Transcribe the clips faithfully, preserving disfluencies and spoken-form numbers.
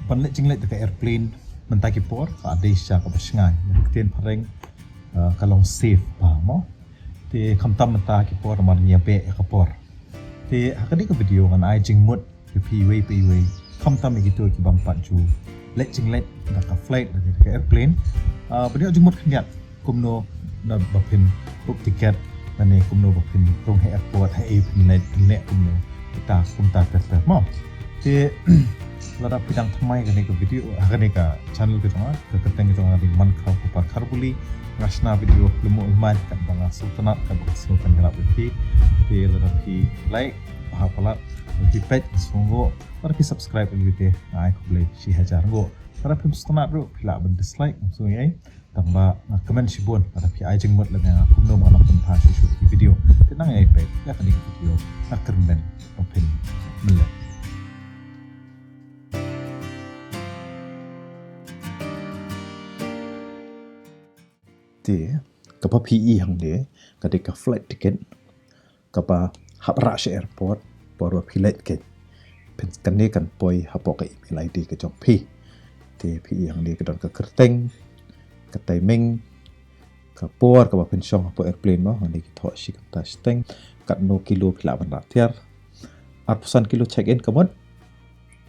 Ban leit jingleit da ka airplane mynta ki por ka dei shisha kaba shngaiñ. Ktien phareng, uh, ka long safe bha mo. Te khamtam mynta ki por namar ngi ïa beh ïa ka por. Te ha kane ka video ngan ai jingmut ïa phi iwei pa iwei, khamtam ïa kito ki bym pat ju leit jingleit da ka flight lane da ka airplane. Ah, ban ïoh jingmut khyndiat kumno na ba phin book ticket lane kumno ba phin rung ha airport, ha ei phin leit, phin leit kumno, kita kumta ter ter mo. Te lada phi dang thymmai kane ka video, ha kane ka channel ka jong nga, ka kyrteng ka jong nga dei Mankhraw Kupar Kharbuli. Nga shna video lem mo lem mai kat ba nga sngewtynnat, kat ba nga sngewtynnat ïa phi. Te lada phi like, bha palat, lada phi peit, sngewbha, lada phi subscribe ïa phi te, ai khublei shi hajar nguh. Lada phim sngewtynnat ruh phi lah ban dislike, sngewbha. Tang ba nga kmen shibun lada phi ai jingmut lem ïa nga kumno ba nga nang pynpaw shuh shuh ki video. Te nang ïa peit ïa kane ka video, nga kyrmen ba phin mlien. Te kaba phi i hangne ka dei ka flight ticket kaba hap rah sha airport por ba phi leit keiñ. Phin, kane kan poi hapoh ka email I D ka jong phi. Te phi i hangne ka don ka kyrteng, ka timing, ka por kaba phin shong hapoh airplane mo, hangne ki thoh shi kynta shiteng, katno kilo phi lah ban rah tiar. Arphew san kilo check in ka mut.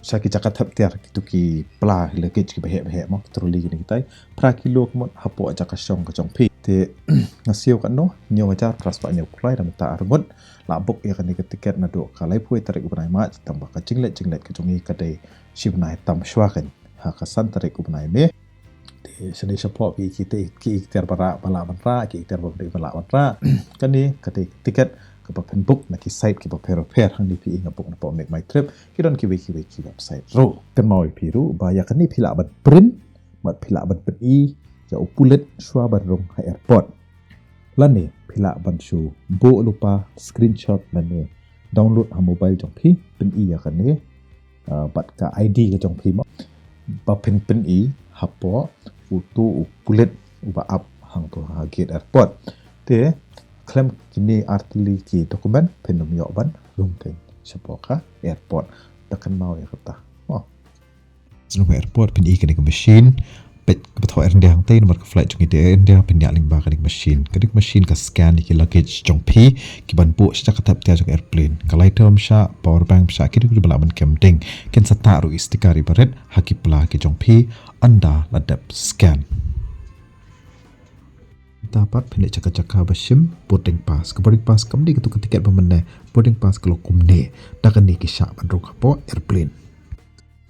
Sha ki jaka thep tiar, kito ki pla luggage kiba heh ba heh mo, ki trolley kine kitai. Phra kilo ka mut hapoh jaka shong ka jong phi. Te nga siew katno, hynñiew hajar phra spah hynñiewphew lai, da mynta ar ngut. Lah book ïa kane ka ticket naduh ka laiphew tarik u bnai March, tang ba ka jingleit jingleit ka jong ngi ka dei shi bnai tam shuwa keiñ, ha ka san tarik u bnai May. Te shane shapoh ki, ki te, ki, ki tiar ba rah, ba lah ban rah, ki tiar ba phi dei ba lah ban rah. Kane ka dei ticket kaba phin book na ki site kiba pher ba pher, hangne phi i nga book napoh MakeMyTrip, ki don kiwei kiwei ki website ruh. Kynmaw ïa phi ruh ba ïa kane phi lah ban print, bad phi lah ban pyni ïa u pulit shuwa ban rung ha airport. Lane phi lah ban shu buh lypa screenshot lane download ha mobile jong phi, pyni ïa kane, ah, bad ka I D ka jong phi mo, ba phin pyni hapoh uto u pulit uba ap hangto ha gate airport. Te khlem kine artylli ki document phin ym ïoh ban rung keiñ shapoh ka airport. Da kynmaw ïa kata mo. Sha airport phin i kane ka machine. Peit kaba thoh Air India hangtei, namar ka flight jong ngi te Air India, phin ïaid lyngba kane ka machine. Kane ka machine ka scan ïa ki luggage jong phi kiban buh sha ka thep tiar jong airplane. Ka lighter ym shah, power bank ym shah, kito kiba lah ban kem ding. Kin sa tah ruh i sticker iba rit ha ki pla ki jong phi ynda la dep scan. Mynta pat phin leit sha ka jaka ba shim boarding pass. Ka boarding pass kam dei kato ka ticket ba mynne. Boarding pass ka long kumne. Da kane ki shah ban rung hapoh airplane.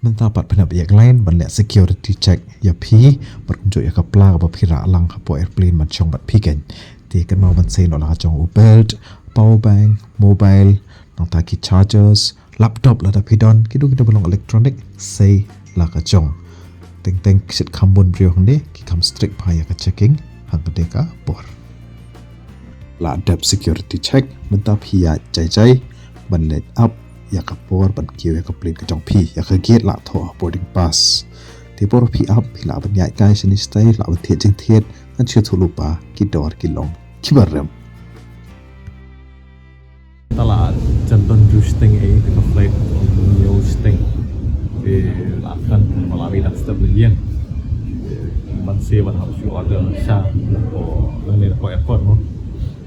Mynta pat phin hap ïaid line ban leh security check ïa phi bad kumjuh ïa ka pla kaba phi rah lang hapoh airplane ban shong bad phi keiñ. Te kynmaw ban sei noh la ka jong u belt, power bank, mobile, nangta ki chargers, laptop lada phi don, kito kito ba long electronic, sei la ka jong. Teng teng ki shait kham bun briew hangne, ki kham strict bha ïa ka checking ha kane ka por. La dep security check, mynta phi ïaid jai jai ban leit ap ïa ka por ban kiew ïa ka plane ka jong phi. Ïa ka gate la thoh ha boarding pass. Te por phi ap, phi lah ban ïaid kai shane shatai, lah ban thied jingthied, ngan shu thoh lypa ki dor ki long kiba rem. Te la jan don ju shiteng ei, te ka flight hynñiew shiteng. Te la khan ma la mih dang step liliang. Ban siew ban hap shu order sha ko lane ko airport mo.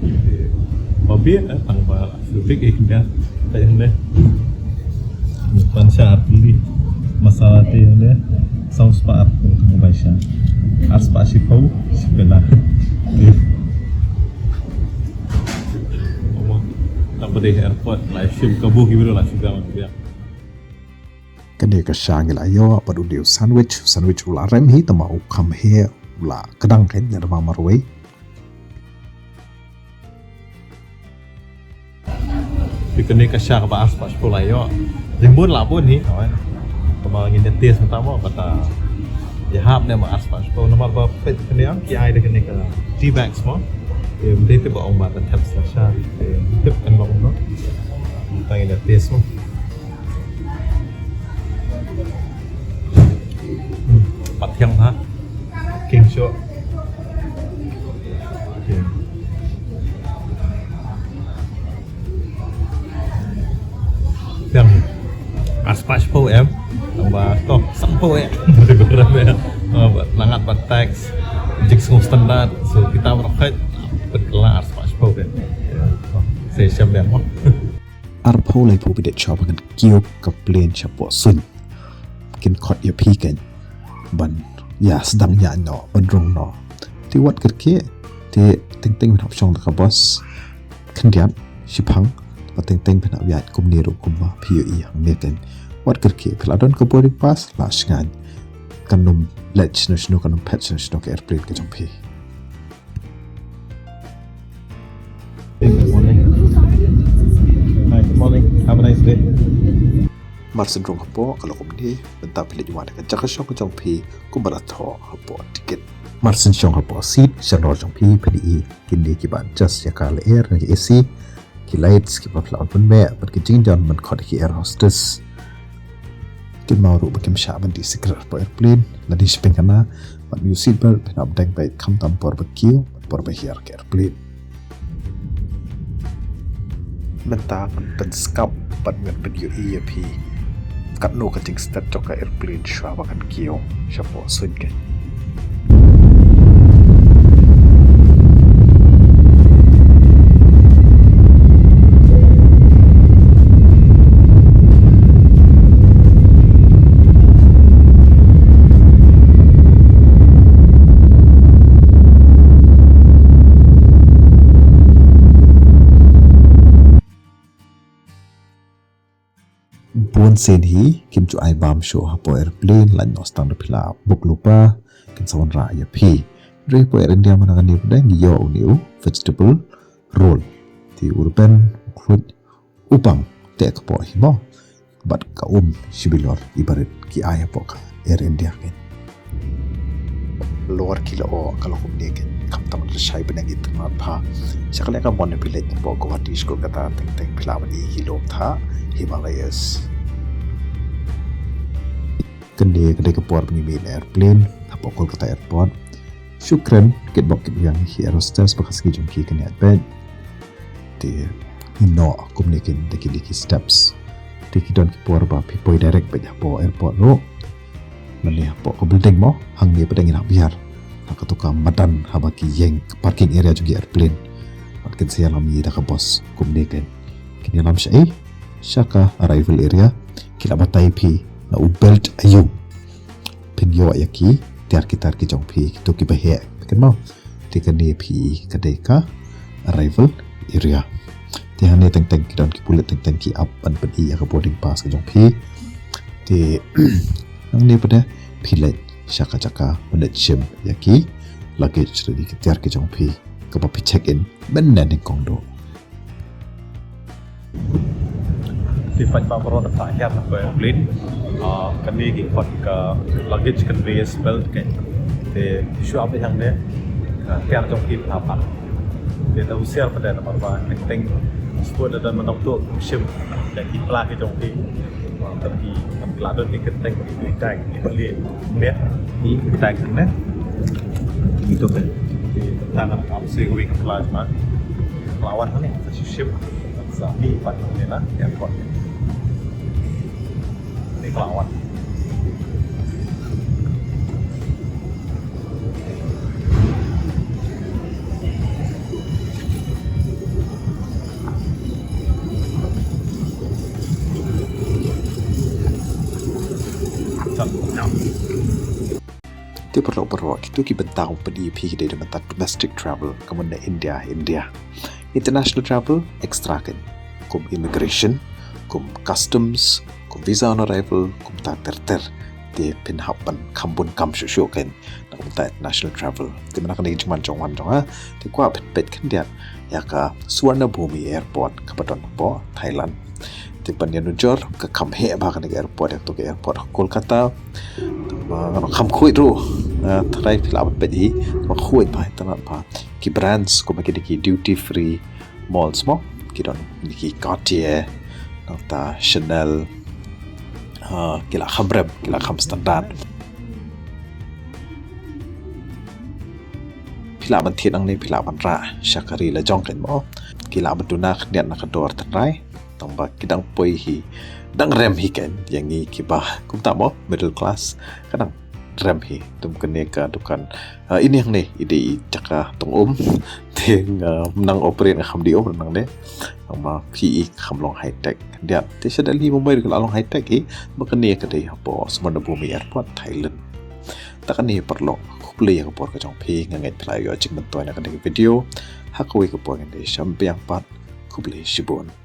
Te ba biang, eh, tang ba shu dik ei kyndiah. Te ïa ne. Ban sha artylli masala te ïa ne. Saw spah arphew, tang ba sha ar spah shiphew, shiphew la. Tang ba dei airport la shim kabu ki bru la shim ka man biang. Kane ka sha ngi la ïoh bad u dei u sandwich, u sandwich u la rem hi, tangba u kham heh, u la kdang keiñ lada ba marwei. Te kane ka sha kaba ar spah shiphew la ïoh. Jingmut la bun hi. Tangba ngin ïa test mynta mo, bad ïa hap ne mo ar spah shiphew, namar ba peit kane ki ai da kane ka tea bags mo. Em, dei te ba ong ba ka thep sha sha. Em, tip kan long no. Mynta ngin ïa test mo. Hmm, pat thiang ha. King show. Okay. Thiang. Arspah shiphew em. Tang ba to, sanphew em. Ba ngat ba tax, jingsngew standard. So kita baroh khat pynkylla arspah shiphew em. Sa shem em mo. Arphew laiphew minit shuwa ba ngan kiew ka plane shapoh suiñ, kin khot ïa phi kein ban ïa sdang ïa noh ban rung noh. Te wat kyrkieh, te teng teng phin hap shong da ka bus khyndiat, shiphang, bad teng teng phin hap ïaid kumne ruh kumba phi ïohi hangne kein. Wat kyrkieh, phi la don ka boarding pass, la shngaiñ. Kan ym leit shano shano, kan ym phet shano shano ka airplane ka jong phi. Good morning. Hi, good morning. Have a nice day. Mar shu rung hapoh ka la kumne, mynta phi leit wan ka jaka shong ka jong phi kumba la thoh hapoh ticket. Mar shu shong hapoh seat shalor jong phi, phin ïohi kine kiba adjust ïa ka lyer, ïa ka A C, ki lights kiba phi lah ban pynmih, bad ki jingjia ban khot ïa ki air hostess. Kynmaw ruh ba kim shah ban dih sikret hapoh airplane, lada dih shipang khana, bad ïoh seat belt, phin hap deng beit khamtam por ba kiew bad por ba hiar ka airplane. Mynta ngan pynskhem bad ngan pynïohi ïa phi katno ka jingstet jong ka airplane shuwa ba kan kiew shapoh suiñ kein. Bun sien hi kim ju ai bam shuh hapoh airplane, lait noh tang da phi la book lypa, kin sa wanrah ïa phi. Hynrei hapoh Air India mynta kane pat ngi ïoh une u vegetable roll. Te u rben, u khluit, u bang, te ka poh hi mo. Bad ka um shi bilor, ibarat ki ai hapoh ka Air India kein. Lor ki la oh ka la kumne kein, khamtam da shai bneng itynnad bha. Sha ka leh ka mon phi leit hapoh Guwahati sha Kolkata, teng teng phi lah ban ïohi ki lum thah Himalayas. Kane ka dei ka por ba ngi mih na airplane hapoh Kolkata Airport. Shu kren kitbok kitbiang ïa ki air hostess ba ka sngi jong ki kan ïaid beit. Te ngi noh kumne kein da kine ki steps. Te ki don ki por ba phi poi direct beit hapoh airport ruh. Lane hapoh ka building mo, hangne pat ngin hap hiar ha kato ka madan haba ki ïeng, parking area jong ki airplane. Bad kin sa ïalam ïa da ka bus kumne kein. Kin ïalam shaei? Sha ka arrival area. Ki la batai phi na u belt aïu phin ïoh ïa ki tiar ki tar ki jong phi, kito kiba heh, kynmaw. Te kane phi, ka dei ka arrival area. Te hangne teng teng ki don ki pulit, teng teng ki ap ban pyni ïa ka boarding pass ka jong phi. Te hangne pat phi leit sha ka jaka ban leit shim ïa ki luggage lane ki tiar ki jong phi, kaba phi check in mynne nyngkong duh. Te paidbah baroh, da phi hiar na ka airplane, ah, kane ki khot ka luggage conveyance belt kein. Te shu ap hangne, ah, tiar jong phi pha pat. Te da husiar pat namar ba teng teng shuwa da don ba nongtuh kum shim da ki pla ki jong phi. Te ki, ki la don ki kyrteng ki tang ki pali. Mih, ki tang ne. Itu kan. Te tang ap se kawei ka pla jong nga. Ka la wan hangne, sa shu shim. Sa mih pat hangne na airport. Te ka la wan. Te paralok baroh, kito ki bynta u pyni ïa phi ki dei da bynta domestic travel, ka mut na India, India. International travel, extra kein. Kum immigration, kum customs, kum visa on arrival, kumta ter ter. Te phin hap ban kham bun kam shuh shuh kein na ka bynta international travel. Te mynta kane ka jingwan jong wan jong nga, te kwah phin peit khyndiat ïa ka Suvarnabhumi Airport kaba don hapoh Thailand. Te ban ïa nujor, ka kham heh bha kane ka airport ïa kato ka airport ha Kolkata. Te ba ngan ong kham khuid ruh. Ah, tharai phi lah ban peit hi, ba khuid bha, itynnad bha. Ki brands kumba kine ki duty free malls mo, ki don kine ki Cartier, nangta Chanel, ah, ki la kham rem, ki la kham standard. Phi lah ban thied nangne, phi lah ban rah sha ka ri la jong kein mo. Ki lah ban duna khyndiat na ka dor tynrai. Tang ba ki dang poi hi, dang rem hi kan, ïa ngi kiba kumta mo, middle class, ka dang rem hi. Tum kane ka dukan, uh, ini hangne i dei i jaka tong um. Te nga nang operate nga kham dei um nangne. Tang ba phi i kham long high tech. Dia te sha Delhi Mumbai ruh ka la long high tech hi. Ba kane ka dei hapoh Suvarnabhumi Airport, Thailand. Ta kane paralok, khublei ïa ka por ka jong phi, nga ngeit phi la ïoh jingmyntoi na kane ka video. Ha kawei ka por ngin ïa sdang biang pat. Khublei shibun.